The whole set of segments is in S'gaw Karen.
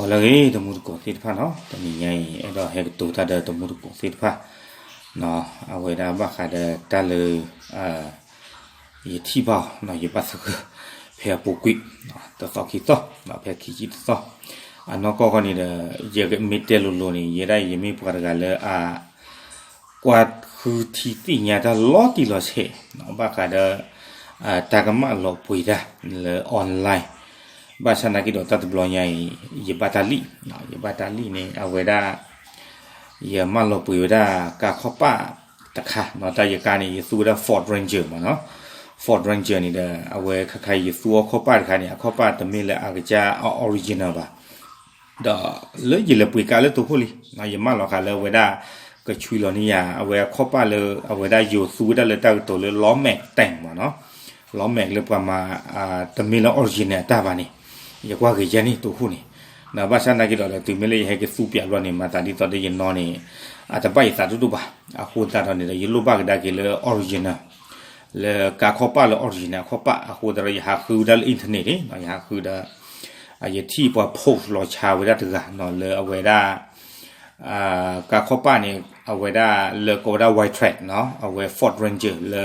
ဂီၤလၢအဂ့ၤ တမူတကိးသ့ၣ်တဖၣ်နီၤ, တနံၤညါအံၤ အဲၣ်ဒိးဟဲကတိၤတၢ်ဒီးတမူတကိးသ့ၣ်တဖၣ်, အဝဲဒၣ်ဘၣ်ဃးဒီးတၢ်လၢ ယထံၣ်ဘၣ်အီၤ ယဘၣ်သဂၢၢ် ဖဲအပူၤကွံာ် တသီခံသီ, ဖဲခံဆံတသီ, အနီၢ်ကီၢ်ခီန့ၣ်ဒီး ယမ့ၢ်တဲလိၤလိၤန့ၣ် ယဲဒၣ်ယမ့ၢ်ပှၤတဂၤလၢအ ကွၢ်ဃုထံသ့ၣ်ညါတၢ်လီၤတံၢ်လီၤဆဲး ဘၣ်ဃးဒီး တၢ်ကမၣ်လီၤပှ့ၤတၢ်လၢ online, ဘၣ်ဆၣ်သနာ်က့ဒီးတၢ်တဘျီညါအံၤ ယဘၣ်တၢ်လံၣ်, ယဘၣ်တၢ်လံၣ်န့ၣ် အဝဲဒၣ် ယမၢလီၤပှ့ၤဝဲဒၣ်ကါခီၣ်ပၣ်တခါ, တၢ်ယကါန့ၣ် ယသူဝဲဒၣ် Ford Ranger မ့ၢ်နီၤ, Ford Ranger န့ၣ်ဒီး အဝဲခါခါအံၤယသူအီၤခီၣ်ပၣ်တခါန့ၣ် အခီၣ်ပၣ်တမ့ၢ်လၢအကစၢ်အ original ဘၣ် ဒီးလၢယလဲၤပှ့ၤကါလၢတိခိၣ်လံ, ယမၢလီၤဃာ်လၢအဝဲဒၣ် ကဆွံလီၤန့ၢ်ယၤ အဝဲအခီၣ်ပၣ်လၢ အဝဲဒၣ်ယိၤသူဝဲဒၣ်လၢတၢ်ကတိၤလၢ Lawmax တဲာ်မ့ၢ်နီၤ, Lawmax လၢပှၤမၤ တမ့ၢ်လၢ original အတၢ်ဘၣ်န့ၣ်, ယကွၢ်ဂ့ၤယဲန့ၣ်တိခိၣ်န့ၣ်, ဒီးဘၣ်ဆၣ်သနာ်က့ဒီး တုၤမ့ၢ်လၢယဟဲက့ၤသူပၠးဘျီန့ၣ် မၤသးဒ်သိးဒီးယနီၢ်န့ၣ် အတဘၣ်ယသးဒိၣ်ဒိၣ်ဘၣ်, အဃိသတးဒီးန့ၣ်ဒီး ယလိၣ်ဘၣ်ကဒါက့ၤလၢ original လၢကါခီၣ်ပၣ်လၢ original အခီၣ်ပၣ်, အဃိသတးဒီးယဟးဃုဝဲဒၣ်လၢ internet န့ၣ် ယဟးဃုဒီး ယထံၣ်ပှၤ post လီၤဆါဝဲဒၣ်တဂၤနီၤ လၢအဝဲဒၣ် ကါခီၣ်ပၣ်န့ၣ် အဝဲဒၣ်လၢကိးဝဲဒၣ် Wildtrak နီၤ, အဝဲ Ford Ranger လၢ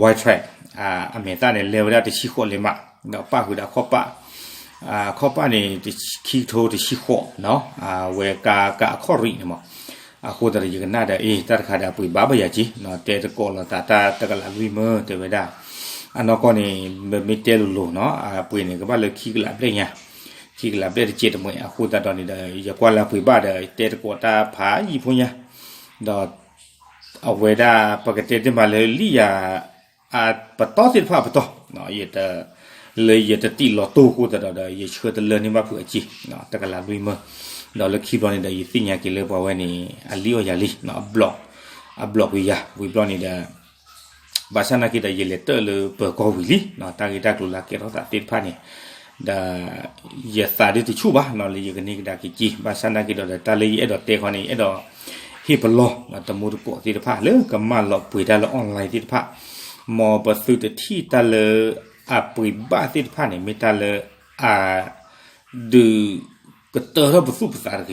Wildtrak အမဲာ်သၣ်န့ၣ် လဲၤဝဲဒၣ်တဆံဃိးလံမး, ဒီးပၣ်ဃုာ်ဒီးအခီၣ်ပၣ်, အခီၣ်ပၣ်န့ၣ် ခံကထိတဆံဃိးနီၤ, အဝဲကါ ကါအခီၣ်ရံၣ်န့ၣ်မး, အဃိသတးဒီးယကနၣ်ဒီး အ့ တၢ်တခါဒီးအပှ့ၤဘၣ်ဘၣ်ယၤက့ၤ, တဲသကိးလိာ်သးတၢ်တကလးလွံၢ်မၢ တဲဝဲဒၣ်, အနီၢ်ကီၢ်န့ၣ် မ့ၢ်တဲလိၤလိၤနီၤ အပှ့ၤန့ၣ် ကဘၣ်လၢခံကလးဘျဲၣ်ညါ, ခံကလးဘျဲၣ်တကဲးတမှဲး, အဃိသတးဒီးန့ၣ်ဒီး ယကွၢ်လၢအပှ့ၤဘၣ်ဒီး တဲသကိးတၢ်ဖးယံာ်ဖိညါ, ဒီး အဝဲဒၣ် ပကတဲသ့မးလၢလံာ်ယၤ အပတီၢ်သ့ၣ်တဖၣ်အပတီၢ်, ယတ လၢယတတံၢ်လီၤတိၢ်အဃိသတးဒီး ယဆှၢတလၢန့ၢ်ဘၣ်ဖုးအက့ၤ, တကလးလွံၢ်မၢ, ဒီးလၢခံဘျီန့ၣ်ဒီး ယသ့ၣ်ညါက့ၤလၢပှၤဝဲန့ၣ် အလံၣ်အီၣ်ယၤလံ, အဘျီးကွံာ်ယၤ, ဝံၤဘျီန့ၣ်ဒီး ဘၣ်ဆၣ်သနာ်က့ဒီး ယလဲၤတၢၣ်လၢပၢၤကီၢ်ဝံၤလံ, တၢ်ဂ့ၢ်တၢ်ကျိၤလၢအကဲထီၣ်သးသ့ၣ်တဖၣ်န့ၣ်, ဒီး ယသးဒုးတဆူၣ်ဘၣ်နီၤ လၢယကန့ၢ်ကဒါက့ၤက့ၤ, ဘၣ်ဆၣ်သနာ်က့ဒီး တၢ်လၢယအဲၣ်ဒိးတဲခီန့ၣ် ယအဲၣ်ဒိး ဟ့ၣ်ပလီၢ် တမူတကိးသ့ၣ်တဖၣ် လၢကမၢလီၤပှ့ၤတၢ်လၢ online သ့ၣ်တဖၣ်, မ်ပသုတထံၣ်တၢ်လၢ အပှ့ၤဘၣ်သ့ၣ်တဖၣ်န့ၣ် မ့ၢ်တၢ်လၢ အ ဒုးကတၢၢ်ထီၣ်ပသူၣ်ပသးတဂ့ၤ,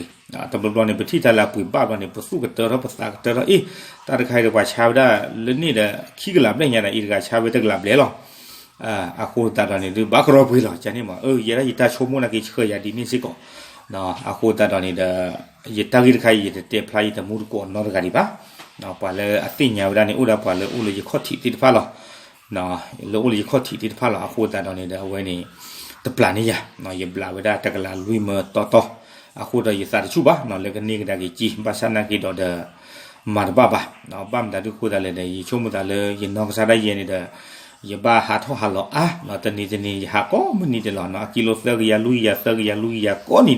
တဘျီဘျီန့ၣ် ပထံၣ်တၢ်လၢအပှ့ၤဘၣ်ဘျီန့ၣ် ပသူၣ်ကတၢၢ်ထီၣ်ပသးကတၢၢ်ထီၣ် အ့ၣ်, တၢ်တခါအံၤဒီးပှၤဆါဝဲဒၣ်လၢန့ၣ်ဒီး ခံကလးဘျဲၣ်ညါဒီး အံၤတဂၤဆါဝဲတကလးဘျဲၣ်လီၤ, အဃိသတးဒီးန့ၣ်ဒုး ဘၣ်ကရီပှ့ၤလီၤ ကန့ၣ်မး, အၢ ယဲဒၣ်ယတၢ်ဆိကမိၣ်နာ်က့ ဆှၢယၤဒ်န့ၣ်စ့ၢ်ကီး, အဃိသတးဒီးန့ၣ်ဒီး ယတၢ်ဂ့ၢ်တခါအံၤ ယတတဲဖျါယတမူတကိးနီတဂၤဒံးဘၣ်, ပှၤလၢအသ့ၣ်ညါဝဲဒၣ်န့ၣ် အိၣ်ဒၣ်ပှၤလၢအိၣ်လၢယခီၣ်ထံးသ့ၣ်တဖၣ်လီၤ လၢအိၣ်လၢယခီၣ်ထံးသ့ၣ်တဖၣ်လီၤ. အဃိသတးဒီးန့ၣ်ဒီး အဝဲန့ၣ် တပျၢ်န့ၢ်ယၤ, ယဘျးဝဲဒၣ်တကလးလွံၢ်မၢတီတီ, အဃိဒီးယသးတဆူၣ်ဘၣ် လၢကန့ၢ်ကဒါက့ၤက့ၤ, ဘၣ်ဆၣ်သနာ်က့ဒီးဒီး မၤတဘၣ်ဘၣ်, ဘၣ်မတၤဒုးအဃိသတးလဲၣ်ဒီး ယဆိကမိၣ်သးလၢယနီၢ်ကစၢ်ဒၣ်ယဲန့ၣ်ဒီး ယဘၣ်ဟးထီၣ်ဟးလီၤအါ, တနံၤတနံၤယဟးကိးမုၢ်နံၤဒဲးလီၤ, အကံလိသၢကယၤလွံၢ်ကယၤ သၢကယၤလွံၢ်ကယၤကိးနံၤဒဲးလီၤ, လၢတၢ်ဟးထီၣ်ဟးလီၤ လၢတၢ်လဲၤမၤ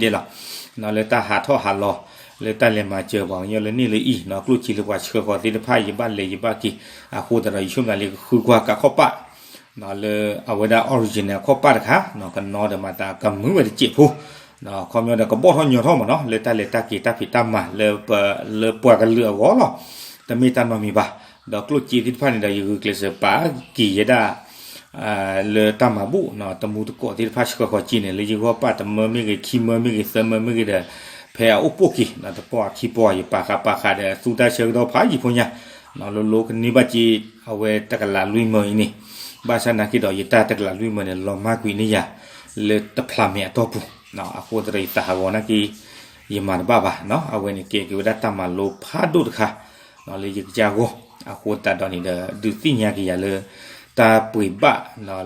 စၢၤပှၤကညီလၢန့ၣ်လၢအံၤ, ကျိၣ်စ့လၢပှၤဆှၢဃီၤသ့ၣ်တဖၣ် ယဘၣ်လဲၤယဘၣ်က့ၤ, အဃိသတးဒီး ယဆိကမိၣ်သးလၢကဃုကွၢ်ကါခီၣ်ပၣ် လၢအဝဲဒၣ် original အခီၣ်ပၣ်တခါ, ကနီဒီးမၤသးကမုာ်ဝဲတစဲးဖိ, ခီပညီဒီးကဘီၣ်ထီၣ်ညီထီၣ်မ့ၢ်နီၤ လၢတၢ်လဲၤတၢ်က့ၤတၢ်ဖံးတၢ်မၤ လၢပ လၢပှၤကလုာ်အဂီၢ်လီၤ, တမ့ၢ်တၢ်နီတမံၤဘၣ်, ဒီးကျိၣ်စ့သ့ၣ်တဖၣ်န့ၣ်ဒီး ယဂုာ်ကျဲးစၢးပာ်က့ၤယဲဒၣ် လၢတၢ်မၤဘူၣ် တမူတကိးသ့ၣ်တဖၣ်ဆှၢဃီၤက့ၤန့ၣ် လၢယဂီၢ်ပာ်တမၢမ့ၢ်ဂ့ၤ ခံမၢမ့ၢ်ဂ့ၤ သၢမၢမ့ၢ်ဂ့ၤဒီး ဖဲအအိၣ်ပိၢ်က့ၤ တပီၢ်အခံပီၢ် ယပာ်ဃာ်ပာ်ဃာ်ဒီးသူတၢ်ဆၢကတီၢ်ဖးယံာ်ဖိညါ, လၢလိကန့ၢ်ဘၣ်က့ၤ အဝဲတကလးလွံၢ်မၢအံၤန့ၣ်, ဘၣ်ဆၣ်သနာ်က့ဒီး ယတၢ်တကလးလွံၢ်မၢန့ၣ် လီၤမၢ်ကွံာ်န့ၢ်ယၤ လၢတဖျးမဲာ်အတီၢ်ပူၤ, အဃိသတးဒီးယသးဟးဂီၤနာ်က့ ယမၤတဘၣ်ဘၣ်, အဝဲန့ၣ်ကဲက့ၤဝဲဒၣ်တၢ်မၤလိဖးဒိၣ်တခါ လၢယကစၢ်အဂီၢ်, အဃိသတးဒီးန့ၣ်ဒီး ဒုးသ့ၣ်ညါက့ၤယၤလၢ တၢ်ပှ့ၤဘၣ်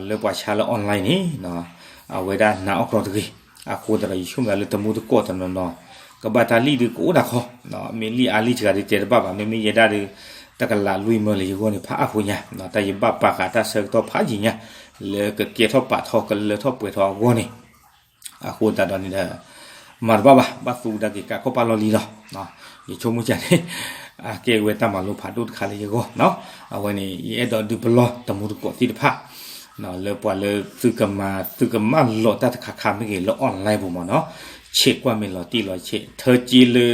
လၢပှၤဆါလၢ online န့ၣ် အဝဲဒၣ်နာ်အီၣ်ကြီတဂ့ၤ, အဃိသတးဒီး ယဆိကမိၣ်သးလၢတမူတကိးတနီၤနီၤ ကဘၣ်တၢ်လံၣ်ဒုးကအိၣ်ဒၣ်ခီ, မ့ၢ်လံၣ်အါလံၣ်စှၤဒုးတဲတဘၣ်ဘၣ်, မ့မ့ၢ်ယဲဒၣ်ဒုး တကလးလွံၢ်မၢလၢယဂီၢ်န့ၣ် ဖးအါဖိညါ, တၢ်ယဘၣ်ပာ်ဃာ်တၢ်ဆၢကတီၢ်ဖးယံာ်ညါ လၢကကဲထီၣ်ပာ်ထီၣ်ကလၢထီၣ်ပှဲၤထီၣ်အဂီၢ်န့ၣ် အဃိသတးဒီးန့ၣ်ဒီး မၤတဘၣ်ဘၣ်, ဘၣ်သူကဒါက့ၤကါခီၣ်ပၣ်လီၢ်လံၤလီၤ. ယဆိကမိၣ်ကန့ၣ် အကဲဝဲတၢ်မၤလိဖးဒိၣ်တခါလၢယဂီၢ်, အဝဲန့ၣ် ယအဲၣ်ဒိးဒုးပလီၢ်တမူတကိးသ့ၣ်တဖၣ် လၢပှၤလၢသုကမၤ သုကမၢလီၤတၢ်တခါခါမ့ၢ်ဂ့ၤ လၢ online ပူၤမ့ၢ်နီၤ, ဆဲးကွၢ်မ့ၢ်လီၤတံၢ်လီၤဆဲး ထၢက့လၢ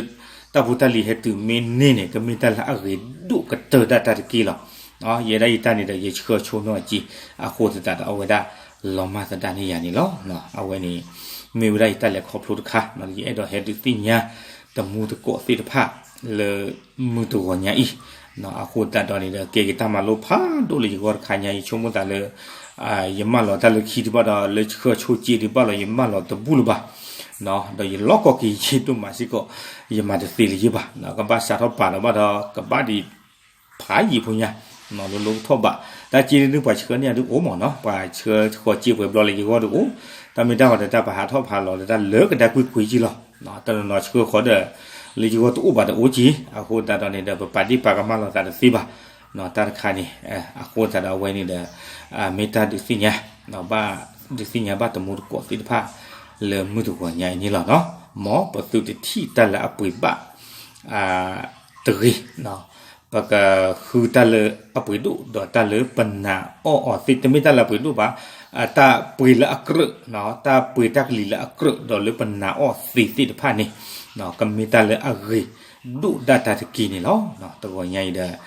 တၢ်ဖိတၢ်လံၤဟဲတုၤမ့ၢ်န့ၢ်န့ၣ် ကမ့ၢ်တၢ်လၢအဂ့ၤဒိၣ်ကတၢၢ်ဒၣ်တၢ်တက့ၢ်လီၤ. ယဲဒၣ်ယတၢ်န့ၣ်ဒီး ယဆှၢဆိနီၢ်အက့, အဃိသတးဒီးအဝဲဒၣ်လီၤမၢ်သဒၣ်န့ၢ်ယၤန့ၣ်လီၤ. အဝဲန့ၣ် မ့ၢ်ဝဲဒၣ်ယတၢ်လဲၤခီဖျိတခါ, ယအဲၣ်ဒိးဟဲဒုးသ့ၣ်ညါ တမူတကိးသ့ၣ်တဖၣ် လၢမုၢ်တဂီၤညါအံၤ, အဃိသတးဒီးန့ၣ်ဒီး ကဲက့ၤတၢ်မၤလိဖးဒိၣ်လၢယဂီၢ်တခါညါ, ယဆိကမိၣ်သးလၢ ယမၢလီၤတၢ်လၢခံဒံးဘၣ်ဒီး လၢဆှၢဆိက့ဒံးဘၣ်လီၤ ယမၢလီၤတဘူၣ်လၢၤဘၣ်, ဒီးယလီၢ်ကီၢ်က့ၤယ့ဒိၣ်မးစ့ၢ်ကီး, ယမၤတသ့လၢၤဘၣ်, ကဘၣ်စးထီၣ်ပာ်ဒီးဘၣ်ဒီး ကဘၣ်ဒံးဖးယံာ်ဖိညါ, လိၤလိၤကထီၣ်ဘး, တၢ်စ့ဒုးပှၤဆှၢန့ၢ်ယၤဒုးအိၣ်မးနီၤ, ပှၤဆှၢဃီၤစ့ပှဲၤဘျီလၢယဂီၢ်ဒုးအိၣ်, တၢ်မ့ၢ်တၢ်ဂီၤဒီးတၢ်ပဟးထီၣ်ဖးလီၤဒီးတၢ်လၢကဒါကွ့ၢ်ကွ့ၢ်ကံလီၤ, တနီၤနီၤဆှၢဃီၤဒီး လၢယဂီၢ်တအိၣ်ဘၣ်တအိၣ်ကံ, အဃိသတးဒီးန့ၣ်ဒီး ပပာ်ဒ့ၣ်ပာ်ကမၣ်လိာ်သးတသ့ဘၣ်, တၢ်တခါန့ၣ်, အဃိသတးဒီးအဝဲန့ၣ်ဒီး မ့ၢ်တၢ်ဒုးသ့ၣ်ညါ, ဘၣ်ဒုးသ့ၣ်ညါဘၣ်တမူတကိးသ့ၣ်တဖၣ် လၢမုၢ်တဂီၤညါအံၤန့ၣ်လီၤနီၤ, မ်ပသုတထံၣ်တၢ်လၢအပှ့ၤဘၣ် တဂ့ၤ, ပကဃုတၢ်လၢအပှ့ၤဒိၣ်ဒီးတၢ်လၢပနာ်အီၣ်အီၤသ့, တမ့ၢ်တၢ်လၢအပှ့ၤဒိၣ်ဘၣ်, တၢ်ပှ့ၤလၢအကြၢး, တၢ်ပှ့ၤတၢ်ကလံၤလၢအကြၢးဒီးလၢပနာ်အီၣ်သ့သ့ၣ်တဖၣ်န့ၣ်, ကမ့ၢ်တၢ်လၢအဂ့ၤဒိၣ်ဒၣ်တၢ်တက့ၢ်န့ၣ်လီၤ. တဂီၤညါအံၤဒီး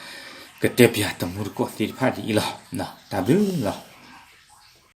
ကတဲပၠးတမူတကိးသ့ၣ်တဖၣ်ဒ်အံၤလီၤ. တၢ်ဘျုးလီၤ.